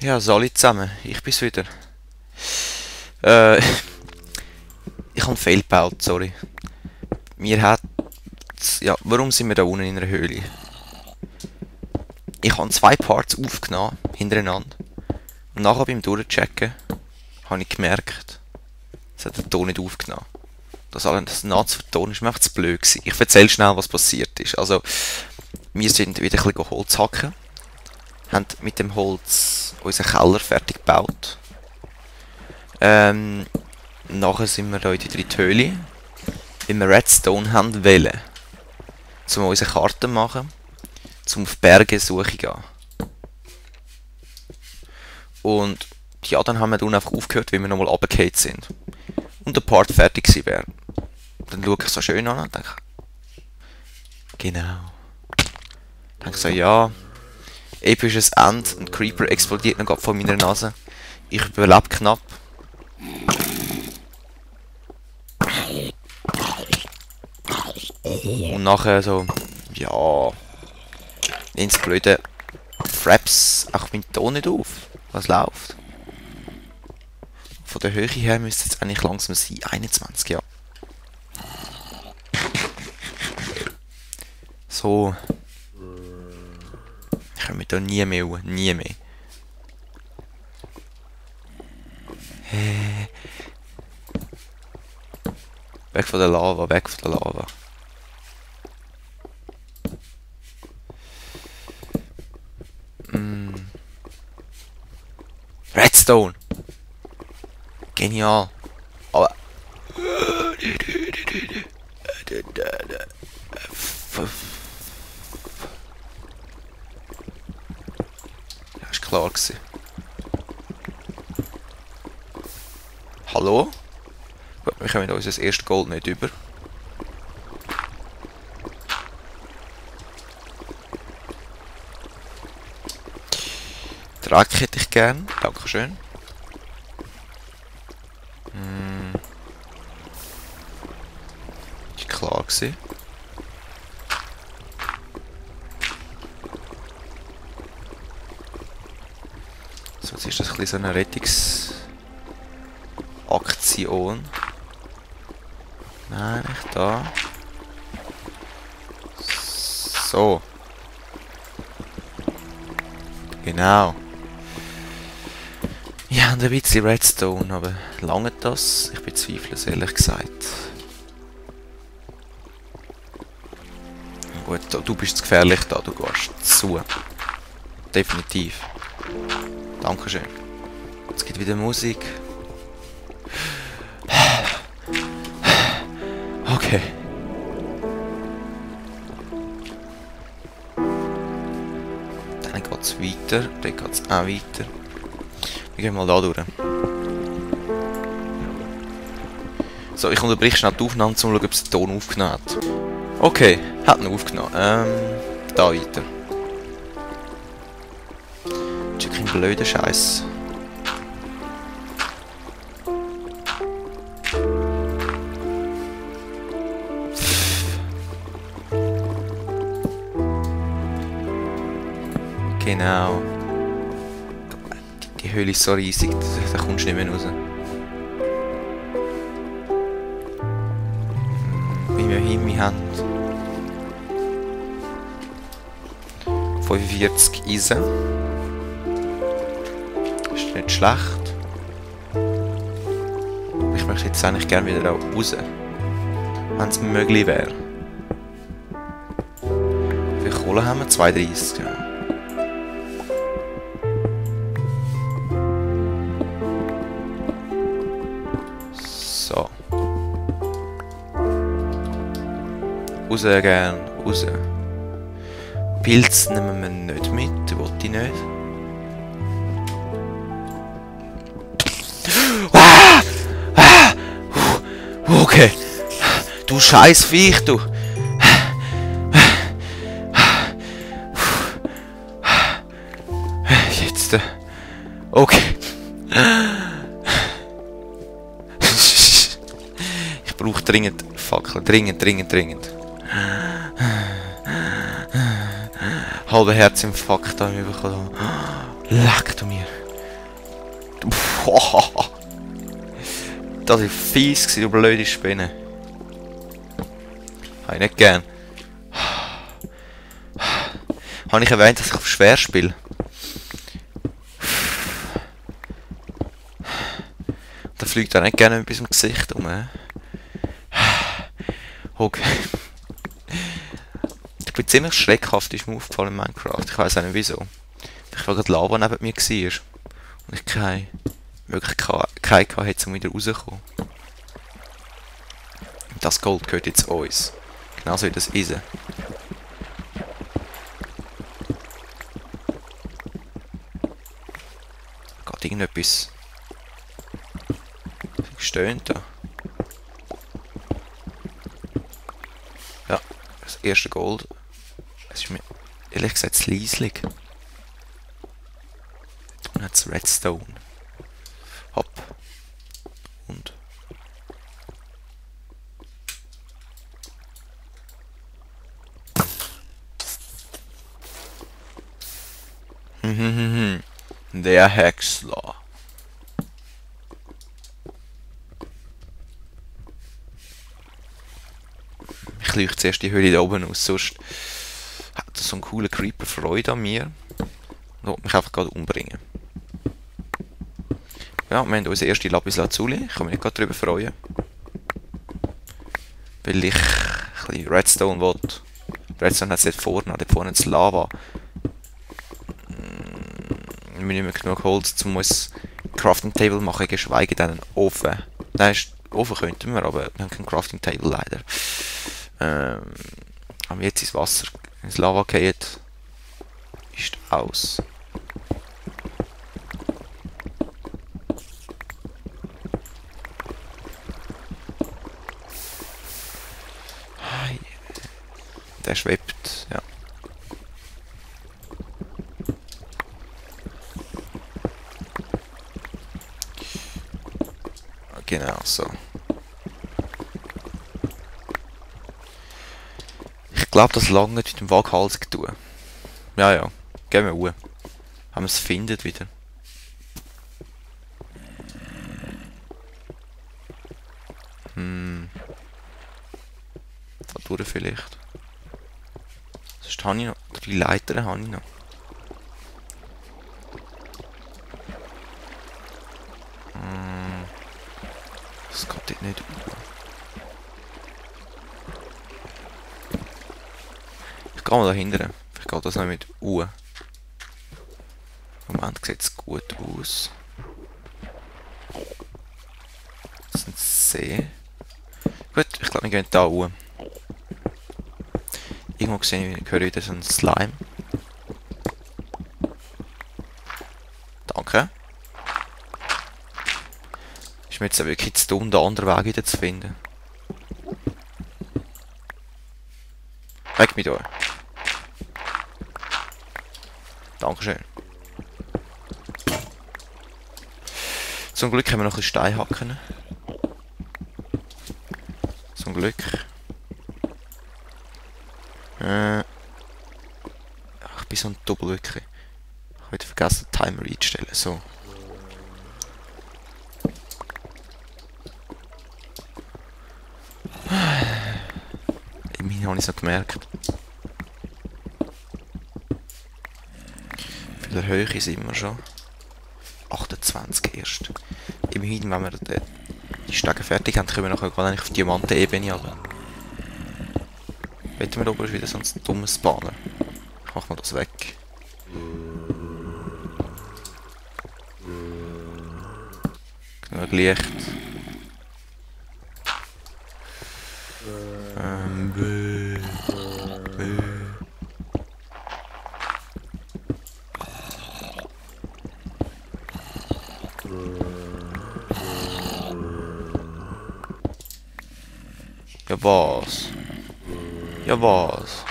Ja, Sali zusammen, ich bin's wieder. Äh, ich habe einen Fail gebaut, sorry. Mir hat... Ja, warum sind wir da unten in einer Höhle? Ich habe 2 Parts aufgenommen, hintereinander. Und nachher beim Durchchecken habe ich gemerkt, es hat den Ton nicht aufgenommen. Das alles nachzuvertonen ist mir einfach zu blöd gewesen. Ich erzähle schnell, was passiert ist. Also, wir sind wieder ein bisschen Holz hacken. Haben mit dem Holz unseren Keller fertig gebaut. Nachher sind wir da in die Höhle, weil wir Redstone haben wollen, um unsere Karte zu machen, um auf Berge-Suche zu gehen. Und ja, dann haben wir dann einfach aufgehört, weil wir nochmal runtergefallen sind. Und der Part fertig gewesen wäre. Dann schaue ich so schön an und denke, genau. Denke so, ja, episches End, ein Creeper explodiert noch vor meiner Nase. Ich überlebe knapp. Und nachher so, ja, ins blöde Fraps, auch mein Ton nicht auf. Was läuft? Von der Höhe her müsste es jetzt eigentlich langsam sein. 21, ja. So. Ich komme da nie mehr raus. Nie mehr. Weg von der Lava, weg von der Lava. Redstone! Genial! Aber... Ja, ist klar gewesen. Hallo? Gut, wir kommen uns das erste Gold nicht über. Dreck hätte ich gern. Dankeschön. Ist klar gewesen. So, jetzt ist das ein bisschen so eine Rettungsaktion. Nein, nicht da. So. Genau. Ja, und ein bisschen Redstone, aber lange das? Ich bezweifle es ehrlich gesagt. Gut, du bist zu gefährlich da, du gehst zu. Definitiv. Dankeschön. Es gibt wieder Musik. Okay. Dann geht es weiter, dann geht es auch weiter. Wir gehen mal da durch. So, ich unterbreche schnell die Aufnahme, um zu schauen, ob es den Ton aufgenommen hat. Okay, hat ihn aufgenommen. Da weiter. Das ist kein blöder Scheiß. Genau. Die Höhle ist so riesig, da kommst du nicht mehr raus. Wie wir hin haben. 45 Eisen. Ist nicht schlecht. Ich möchte jetzt eigentlich gerne wieder raus. Wenn es möglich wäre. Wie viel Kohle haben wir? 32, ja. So. Raus gern, raus. Pilz nehmen wir nicht mit, will ich nicht. Ah! Ah! Okay. Du scheiß Viech, du. Jetzt. Okay. Ich brauche dringend Fackeln. Dringend. Halber Herzinfarkt habe ich bekommen. Leck du mir. Wow. Das war fies, du blöde Spinne. Habe ich nicht gern. Habe ich erwähnt, dass ich auf schwer spiele? Da fliegt er nicht gerne mit dem Gesicht um. Okay. Ich bin ziemlich schreckhaft, ist mir aufgefallen in Minecraft. Ich weiß auch nicht wieso. Ich war gerade Lava neben mir war. Und ich keine Möglichkeit hatte, um wieder rauszukommen. Das Gold gehört jetzt uns. Genauso wie das Eisen. Geht irgendetwas stöhnt da. Ja, das erste Gold. Es ist mir ehrlich gesagt zu leislich. Und jetzt Redstone. Hopp. Und. Der Häcksler. Ich leuchte zuerst die Höhle da oben aus, sonst hat so ein cooler Creeper Freude an mir und will mich einfach gerade umbringen. Ja, wir haben unsere erste Lapis Lazuli, ich kann mich nicht gerade darüber freuen. Weil ich ein bisschen Redstone will. Redstone hat es dort vorne das Lava. Wir haben nicht mehr genug Holz, um uns Crafting Table machen, geschweige denn einen Ofen. Nein, Ofen könnten wir, aber wir haben kein Crafting Table leider. Aber jetzt ins Wasser, ins Lava geht, ist aus. Der schwebt, ja. Genau so. Ich glaube, das lange mit dem Waghals tun. Ja, ja. Gehen wir ruhig. Haben wir es findet wieder. Da durch vielleicht. Sonst habe ich noch. 3 Leitern habe ich noch. Das geht dort nicht über. Ich gehe mal da hinten. Vielleicht geht das noch mit U. Im Moment sieht es gut aus. Das ist ein See. Gut, ich glaube, wir gehen da U. Irgendwo höre ich wieder so einen Slime. Danke. Ist mir jetzt wirklich zu dumm, den anderen Weg wieder zu finden. Weg mit euch. Dankeschön. Zum Glück haben wir noch ein bisschen Stein hacken. Zum Glück. Ich bin so ein Double wirklich. Ich habe wieder vergessen, den Timer einzustellen. So. Immerhin habe ich es noch gemerkt. Auf der Höhe sind wir schon. 28 erst. Immerhin, wenn wir die Stege fertig haben, können wir nachher gerade auf die Diamanten-Ebene runter. Wetten wir da oben ist wieder so ein dummes Banner. Ich mach mal das weg. Genug Licht. Ja was? Ja was?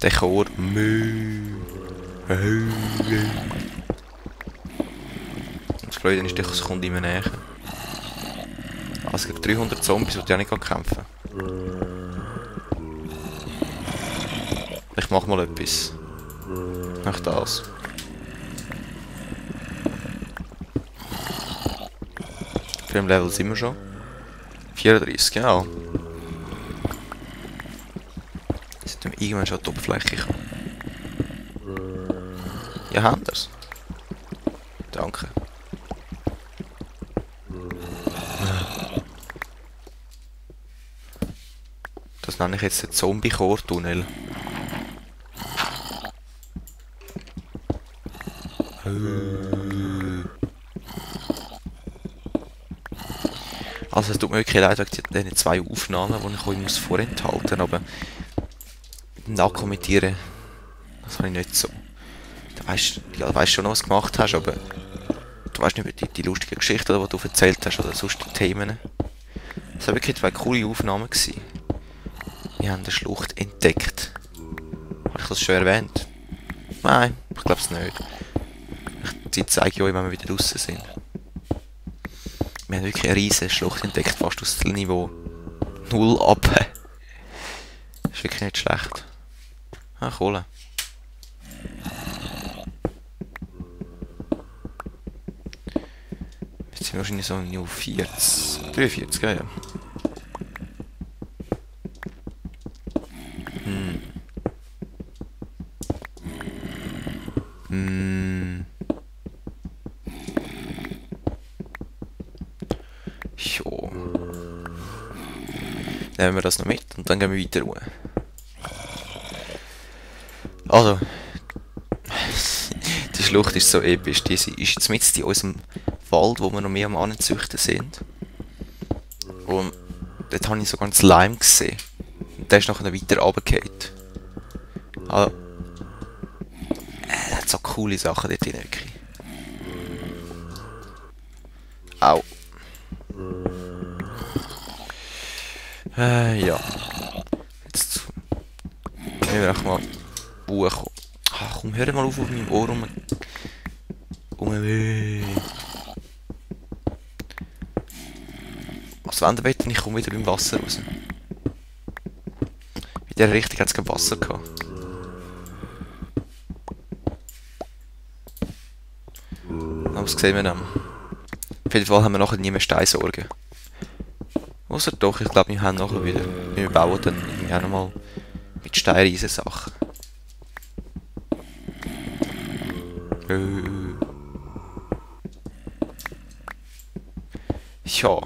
Der Chor. Das Blöde ist, es kommt immer näher. Also es gibt 300 Zombies, die ja nicht kämpfen. Ich mach mal etwas. Nach das. Für dem Level sind wir schon. 34, genau. Jetzt sollten wir irgendwann schon an die Oberfläche kommen. Ja, haben wir's. Danke. Das nenne ich jetzt den Zombie-Core-Tunnel. Also es tut mir wirklich leid wegen diesen 2 Aufnahmen, die ich euch muss vorenthalten muss, aber nachkommentieren, das habe ich nicht so. Du weißt schon noch, was du gemacht hast, aber du weißt nicht die lustigen Geschichten, die du erzählt hast oder sonst die Themen. Es waren wirklich 2 coole Aufnahmen gewesen. Wir haben eine Schlucht entdeckt. Habe ich das schon erwähnt? Nein, ich glaube es nicht. Die zeige ich euch, wenn wir wieder draußen sind. Wir haben wirklich eine riesige Schlucht entdeckt, fast aus dem Niveau 0 ab. Ist wirklich nicht schlecht. Ah, cool. Jetzt sind wir wahrscheinlich so Niveau 40. 43, ja. Jo. Nehmen wir das noch mit und dann gehen wir weiter runter. Also, die Schlucht ist so episch. Die ist jetzt mitten in unserem Wald, wo wir noch mehr am Anzüchten sind. Und dort habe ich so ganz Slime gesehen. Und der ist nachher weiter runtergefallen. Also, er hat so coole Sachen dort drin, wirklich. Au. Ja. Jetzt müssen wir auch mal hochkommen. Ach, komm, hör mal auf meinem Ohr rum. Was wollen wir? Ich komme wieder im Wasser raus. In der Richtung hat es kein Wasser gehabt. Aber das sehen wir dann. Auf jeden Fall haben wir nachher nie mehr Steinsorgen. Ausser doch, ich glaube, wir haben nachher wieder. Wir bauen dann irgendwie auch nochmal mit Steinreisen Sachen. Ja.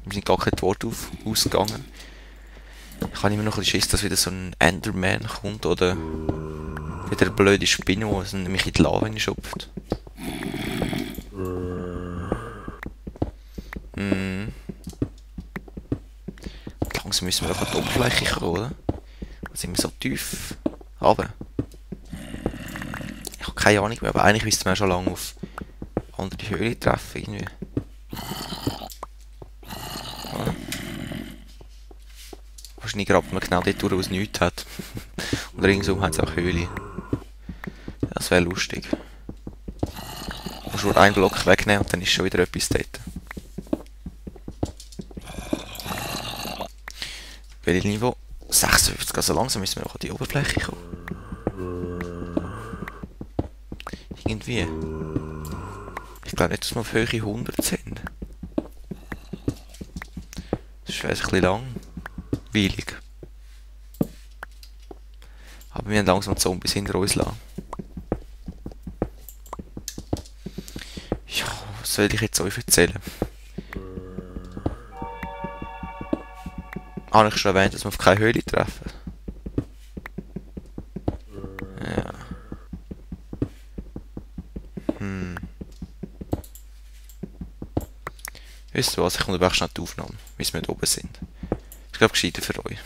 Wir sind gar kein Wort ausgegangen. Ich habe immer noch ein bisschen Schiss, dass wieder so ein Enderman kommt oder wieder eine blöde Spinne, die mich in die Lava schupft. Langsam müssen wir auf die Oberfläche kommen, oder? Da sind wir so tief. Aber ich habe keine Ahnung mehr, aber eigentlich müssten wir schon lange auf andere Höhle treffen, irgendwie. Oder? Wahrscheinlich grabt man genau dort durch, wo es nichts hat. Und ringsum hat es auch Höhle. Das wäre lustig. Du musst nur einen Block wegnehmen und dann ist schon wieder etwas dort. Welches Niveau? 56, also langsam müssen wir noch an die Oberfläche kommen. Irgendwie. Ich glaube nicht, dass wir auf Höhe 100 sind. Das ist vielleicht ein bisschen langweilig. Aber wir haben langsam Zombies hinter uns lassen. Ja, was soll ich jetzt euch erzählen? Habe ich schon erwähnt, dass wir auf keine Höhle treffen? Ja. Wisst ihr was? Ich unterbreche schnell die Aufnahme, bis wir da oben sind. Ich glaube, gescheiter für euch.